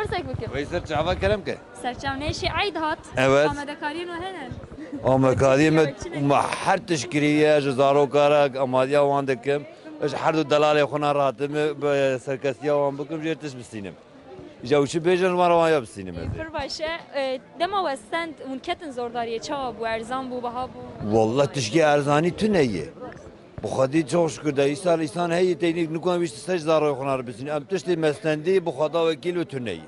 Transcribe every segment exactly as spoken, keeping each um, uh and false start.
Pirsek bikim. Wey ser çava kerem ke. Serçavneyê şî eyd hat. Evet. Amadekariyên we hene? Amadekariyê me, me her tişt kiriye, ji zaroka re amadiya wan dikim. Ji her du delalê xwe na rahatime bi serkestiya wan bikim, jê tişt bistînim. Îca û çi bêjin, ji wan re wan ya bistînim ez ê. Pir baş e. E, dema we stend hûn ketin zordariyê, çawa bû? Erzan bû, biha bû? Wallah tişkî erzanî tune ye. Bi xwedî çok şükür de îsal îsan heye teknîk nûkan wî ser ji zaroyê xwe na re bistînim. Em tiştê me stendî bi xweda wekîl û tune ye.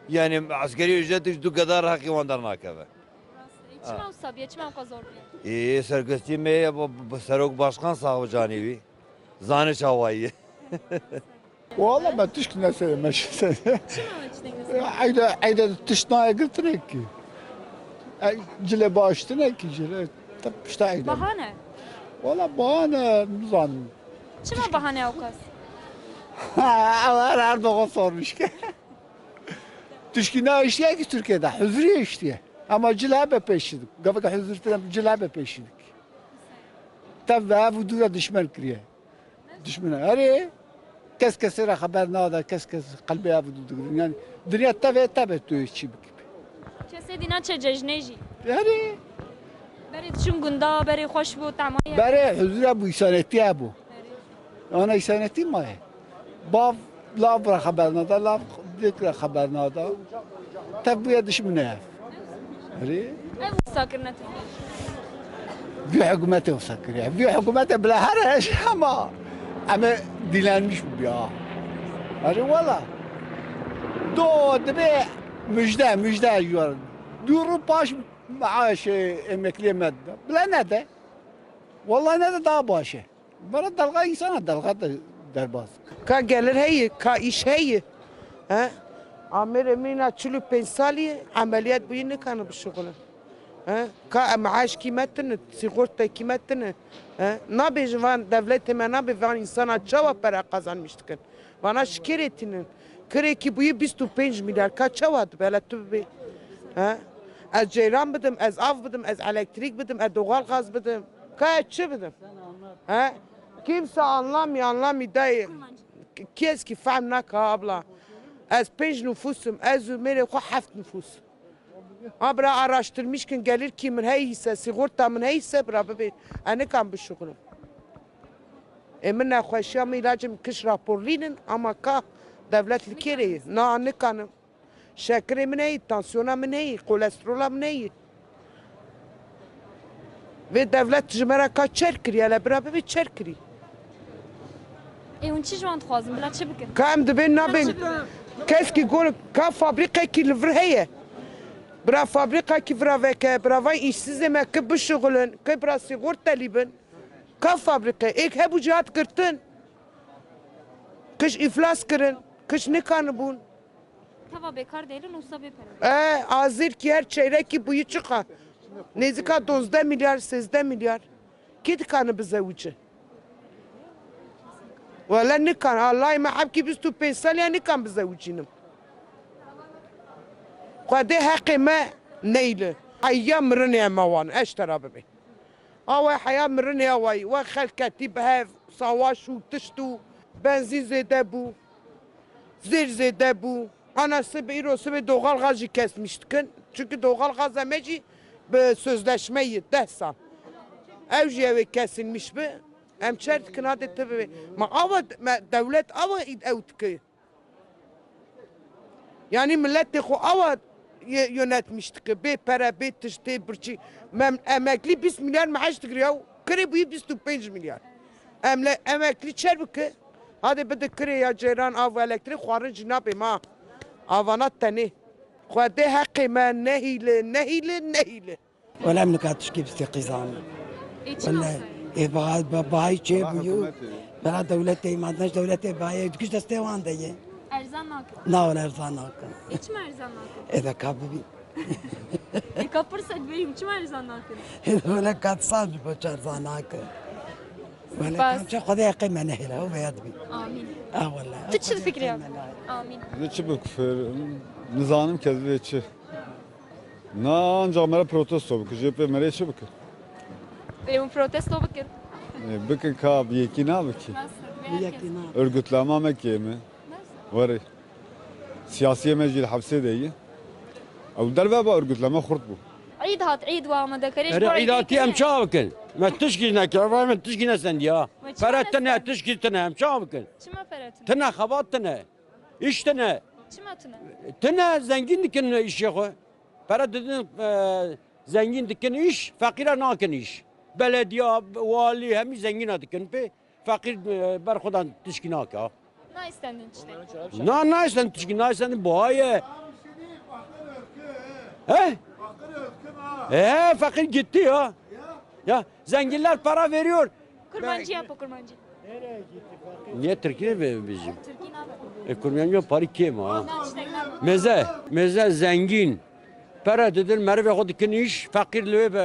Yani eskerî ücret ji du gedar heqî wan dernakeve. Çima wisa bûye? Çima wisa zor bûye? Ê, serkestî me ye, bu, bu serok başkan sax bi canî wî. Zane çawa ye. Wala me tişt neseye me şi sene. Çima tiştê neseye? Eyda, eyda tişt nayê girtine ki. Ey, cile bağıştine ki cile. Tep işte eyda. Bahane? Wala bahane nizanim. Çima bahane o kas? Ha, her, her doğa sormuş ki. Tişkî na iştiye ki Türkiye'de, huzuriye iştiye. Ama cil hebe peşidik. Gavik huzur tine cil hebe peşidik. Tev ve ev dûra dişmen kiriye. Dişmen. Erê, kes kesê re xeber nada, kes kes qelbê ev dû digirin. Yani, dinya teve, teve tu çi bikip. Kesê dîna çe cejnê jî. Erê. Berê diçin gunda, berê xweş bû, temayê. Berê huzura bû, îsanetiye bû. Ana îsanetî maye. Bav lav re xeber nada, lav dêk re xeber nada. Tev bûye dişmine ev. Erê. Ev wisa kirine tu. Vî hikûmetê wisa kiriye. Vî hikûmetê bila here hej ama em ê dilenmiş bûya. Erê wala. Do dibe müjde, müjde yiyor. Dû rû paş maaşê emekliye me dide. Bila nede. Wala nede daha baş e. Bera dalga insana dalga da derbaz. Ka gelir heye, ka iş heye. He? Amêrê min îna çil û pênc salî ye, emeliyat bûyî nikane bişuxulin. He? Ka maaş kîmetine, sîxorta kîmetine. He? Nabêjin van devletê me nabê van insana çawa pere qazanmiş dikin. Vana şikêrê tînin. Kirekî bûyî bîst û pênc milyar. Ka çawa dibe hele tu bibê? He? Ez ceyran bidim, ez av bidim, ez elektrîk bidim, ez doğal gaz bidim. Ka ez çi bidim? He? Kimse anlamıyor, anlamıyor dayı. Kes ki fehm naka abla. Ez pênc nüfusum, ez û mêrê xwe heft nüfus. Ha bira araştırmışkin gelir ki min heyse, sigorta min heyse bira bibê. Ez nikan bişuxulim. Ê min nexweşiya min, ilacê min kiş raporlînin, ama ka devlet li kê re ye? Na nikanim. Şekirê min heye, tansiyona min heye, kolesterola min heye. Vê devlet ji me re ka çer kirî, hele bira bibê çer kirî. Ê hûn çi ji wan dixwazin? Bila çi bikin? Ka em dibên nabên. Kes ki gol, ka fabrîkekî li vir heye. Bira fabrîkekî vira veke, bira vay îşsizê me ki bişuxulin, ki bira sîgortelî bin. Ka fabrîke, êk hebû cihat girtin. Kiş îflas kirin, kiş nikanibûn. Tava bêkar dêlin û wisa bê pere. E, azir ki her çeyrekî bûyî çiqa. Nêzîka dozdeh milyar, sêzdeh milyar. Kê dikane bizewicî? Wele nikan. Allahê me hebkî bîst û pênc saliya nikan bizewicînim. Xwedê heqê me neyle. Heya mirinê em wan, eştera bibê. Awe heya mirinê awayî, we xelk ketî bi hev, sawaş û tişt û benzîn zêde bû, zêr zêde bû. Ana sibê îro sibê doğal gaz jî kesmiş dikin. Çünkü doğal gaz me jî bi sözleşme ye deh sal. Ew jî ew ê kesilmiş bi. Em çer dikin hadi ti bi. Ma awa me dewlet awa îd ew dike. Yani milletê xwe awa ye-, yönetmiş dike. Bê pere, bê tiştê, birçî. Mem-, emekli bîst milyar maaş digiriya û kirê bûyî bîst û pênc milyar. Emle-, emekli çer bike? Hadi bide kirê ya ceyran, av, elektrîk, xwarin jî nabê ma. Avana tenê. Xwedê heqê me nehîle, nehîle, nehîle. Wela em nika tişkî bistê qîzan. Ê, çi Wela nase? Ê, baha-, ba-, bahayî çê bûyû. Bela dewletê îmandnaş dewletê bahayê dikiş destê wan de ye. Erzan nakin. Na wela erzan nakin. Ê, çima erzan nakin? Ê, de ka bibî. Ê, ka pirsek bêjim, çima erzan nakin? Ê, de wela ka disan ji bo çi erzan nakin. Wela Spas. Kamça Xwedê heqê me nehêle, ew veya dibî. Amîn. Ah, wela. Tu çi fikirî? Amîn. Vê çi bikufir? Nizanim ke vê çi. Na, ancak mere protesto bikir. Jê pê merê çi bikir? Ê, hûn protesto bikin. E, bikin ka bi yekî nabikî. Nasıl? Bi yekî na. Örgütlama me kê mi? Nasıl? Were. Siyasiyê me jî li hepsê de ye. Ew derve ba örgütleme xurt bû. Îd hat, Îd wa amadekarî ji Erê bo Îd Îdê hatî em kiriye. Çawa bikin? Me tişkî neke, vay me tişkî nesendiya. We çima Pere tine, nesendi? Tişkî tine, em çawa bikin? Çima pere tine? Tine, xebat tine. Îş tine. Çima tine? Tine, zengîn dikin îşê xwe. Pere didin, e, zengîn dikin îş, feqîre nakin îş. Belediya, walî, hemî zengîna dikin pê. Feqîr, e, ber xwe dan tişkî nake ha. Naistendin tiştek. Na, naistend tişkî, naistend buha ye. He? He, fakir gitti ya. Ya, zenginler para veriyor. Kurmancı yap o kurmancı. Niye Türkiye be bizim? Türkiye ne yapıyor? E, kurmancı parî kêm ha. Ne tiştek ne yapıyor? Meze, meze zengin. Para dedin, merve xwe dikin iş, fakir li wê be,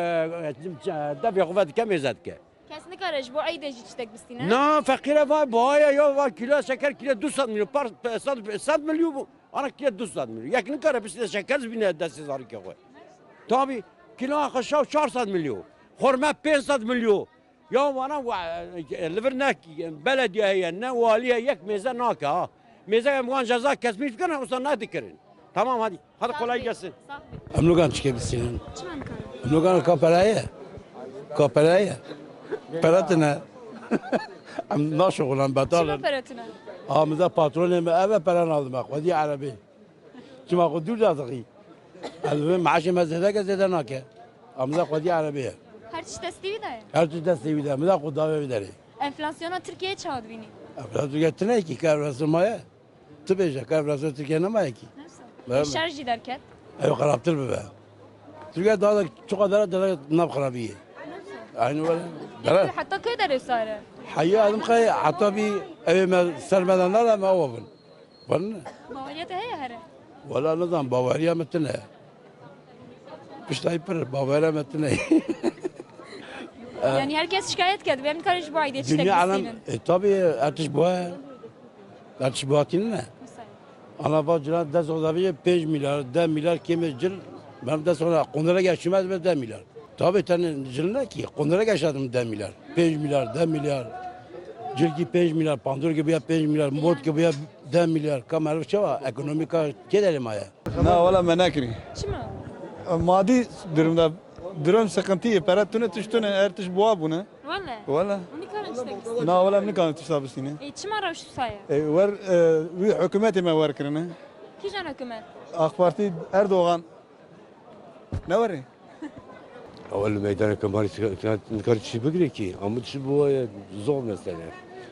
devê xwe vedike, mêze dike. Kes nikare ji bo Eydê jî tiştek bistîne? Na, feqîre va, buhaya ya va, kilo şeker kilo du sed milyon, par, sed, sed milyon bu. Ana kilo du sed milyon. Yek nikare bistîne şeker bîne destê zarîkê xwe. Tabi, kilo xwe şaw çar sed milyon. Xorme pênc sed milyon. Ya vana wa, e, li vir ne belediye heye, ne walî ye, yek mêze nake ha. Mêze em wan ceza kesmîş bikene, usta nedikirin. Tamam, hadi. Hadi, kolay gelsin. Sağ ol. Em nikan tişkê bistînin. Çima nikarin? Em nikan ka pere ye. Ka pere ye. Pere tine. Em naşixulin, betal in. Çima pere tine? Ha, min de patronê me, ev e pere nadime, xwedî erebê. Çima xwe dûr da dixî? Ez vê meaşê me zêde ke zêde nake. Em de xwedî erebê ye. Her tişt destê wî de ye? Her tişt destê wî de. Min de xwe dave wî derê. Enflasyona Tirkiyeyê çawa dibînî? Enflasyon Tirkiye tine ki, ka enflasyon maye. Tu bêje, ka enflasyon Tirkiye nemaye ki. Nasıl? Şer jî derket. Ew xerabtir bibe. Tirkiye daha da çok kadar da nav xerabiye. Aynı öyle. Dere. Hatta köy derê sare. Hayır, adım kay, hatta bir evime sermeden nara me avabın. Var mı? Baweriya te heye here? Wala nizam, baweriya me tine. Piştayî pir, baweriya me tine. Yani herkes şikayet ked, ben karış bu ayda çiçek Dünya alem, isteyim. E, tabii, artış bu. Artış bu hatine ne? Ana va cila dest o zaviye pênc milyar, deh milyar kêmê cil. Ben dest ona kundura geçmez be deh milyar. Tabi tene cilne ki, kundura geçadim deh milyar. Pênc milyar, deh milyar. Cilkî pênc milyar, pandor ki buya pênc milyar, mot ki buya deh milyar. Ka meriv çawa, ekonomîka kê derê maye? Na, wela me nekirî. Çima? Madî durumda, durum sıkıntı ye, pere tune, tişt tune, her tişt boğa bune. Wele? Wele. Hûn nikarin tiştek bistînin? Na, wela em nikarin tişta bistînin. Ê, çima rewş wisa ye? Ê, wer, e, wî hikûmetê me wer kirine. Kîjan hikûmet? AK Parti, Erdoğan. Ne werê? Ew li meydaneke marî nikarî çi bigire kî? Ama çi bu ye zor mesele.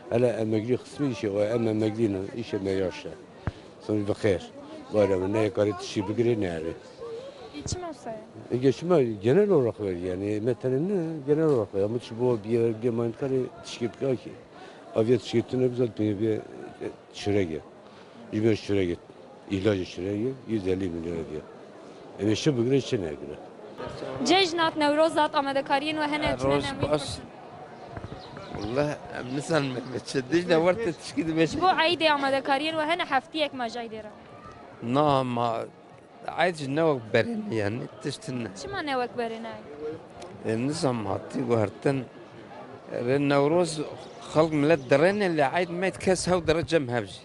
Hele emeklî qismî îşê, o em emeklî ne, îşê me yaş e. Sonî bi xêr. Bare min ne karî tişî bigire ne erê. Geçim olsa ya. E, geçim genel olarak ver yani. Metene ne? Genel olarak ver. Ama çi bu bir yer bir manikarı tişki bika ki. Aviye tişki tine güzel bir, bir, e, çörek ye. Ji ber çirekê, îlacê çirekê, yüz elli milyon ediyor. Em ê çi bigire, çi negire. Cejnat, Newrozat, amadekariyên we hene, tune Roj ne, baş. Wullah, em nizanin me çi. Dij de werte tişkî dibêjin. Ji bo Eydê amadekariyên we hene, heftiyek me ji Eydê re. Na, ma Eyd ji ne wek berê ne yani, tişt ne. Çima ne wek berê ne? E, nizam hatî guhertin. Rê Newroz xelk millet dirêne lê Eyd meyd kes hew dire cem hev jî.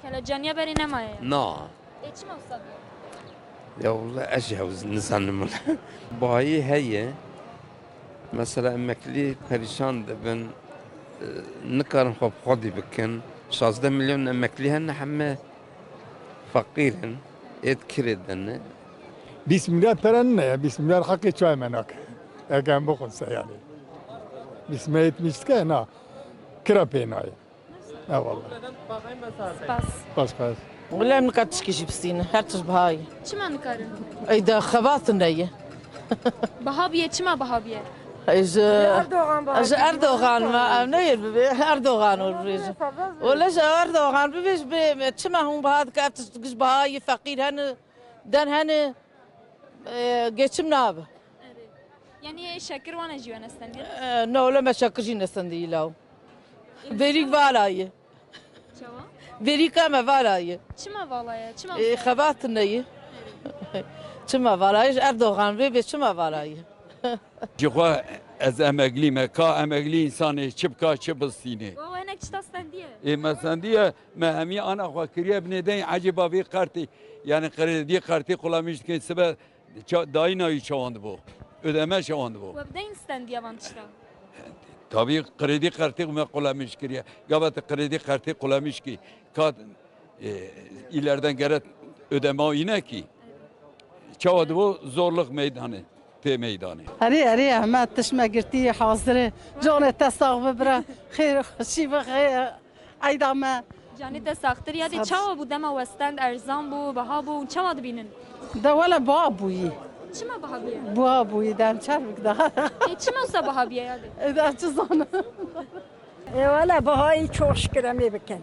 Kele caniya berê nemaye ya? Na. Ê, çima wisa bûye? Ya wullah ez jî hew nizanim wullah. Bayî heye. Mesela emeklî perîşan dibin, e, nikarin xwe bi xwedî bikin. Şazdeh milyon emeklî hene, heme feqîr in. Êd kirê de ne. Bîst milyar pere nine ya, bîst milyar haqê çay me nake. Eke em bixwin se yani. Bîst milyar yetmiş dike na. Kira pê nayê. Eyvallah. Spas. Spas, spas. Wele em nika tişkî jî bistînin. Her tişt bihayî. Çima nikarin? Ey de xebat neye. Biha bûye, çima biha bûye? Ey ji, Erdoğan biha ji bûye. Erdoğan me, em neyir bibê. Erdoğan ol bibêjin. Wele ji Erdoğan bibêj bê, çima hûn biha dike, her tişt giş bihayî, feqîr hene, den hene, e, geçim nabe. Evet. Yani şekir wana jî we nestendiye? E, ne, wele me şekir jî nestendiye law. Verîk vala ye. Çawa? Verîka me vala ye. Çima vala ye? Çima? E, xebat neye. Çima vala ye? Erdoğan bê, bê çima vala ye? Ji xwe ez emeklî me. Ka emeklî însanê çi bika, çi bistînê? Wa we ne Çita stendiye? Ê me stendiye, me hemî ana xwe kiriye binê deyî ecêba vî qertî. Yani kredî qertî qulamîş dikin sibe ça- dayîna wî çawan dibû. Ödeme çawan dibû. We bi deyn stendiye van tişta? Tabii kredî qertî me qulamîş kiriye. Gava te kredî qertî qulamîş kî. Kat e, ileriden geret ödeme yine kî. Çawa dibû zorluk meydanê. Tê meydanê. Erê, erê, Ehmed, tişt me girtî, hazir e. Canê te sax be, bira. Xêr, xweşî be, xêr, eyda me. Canê te saxtir ya dê Sağ ol. Çawa bû dema we stend erzan bû, biha bû, çawa dibînin? De wele biha bûyî. Çima biha bûye? Biha bûyî, de em çervik de. Ê çima wisa biha bûye ya dê? E, de çi zanim. E, wele bihayî çok şükür em ê bikin.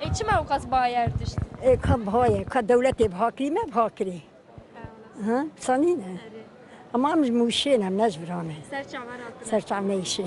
Ê çima ew qas biha ye her tişt? E, ka biha ye, ka dewletê biha kirî, me biha kirî. Ha, sanî ne? Ama em ji Mûşê ne, em ne ji vira ne. Ser çava rahat. Ser çav ne işi.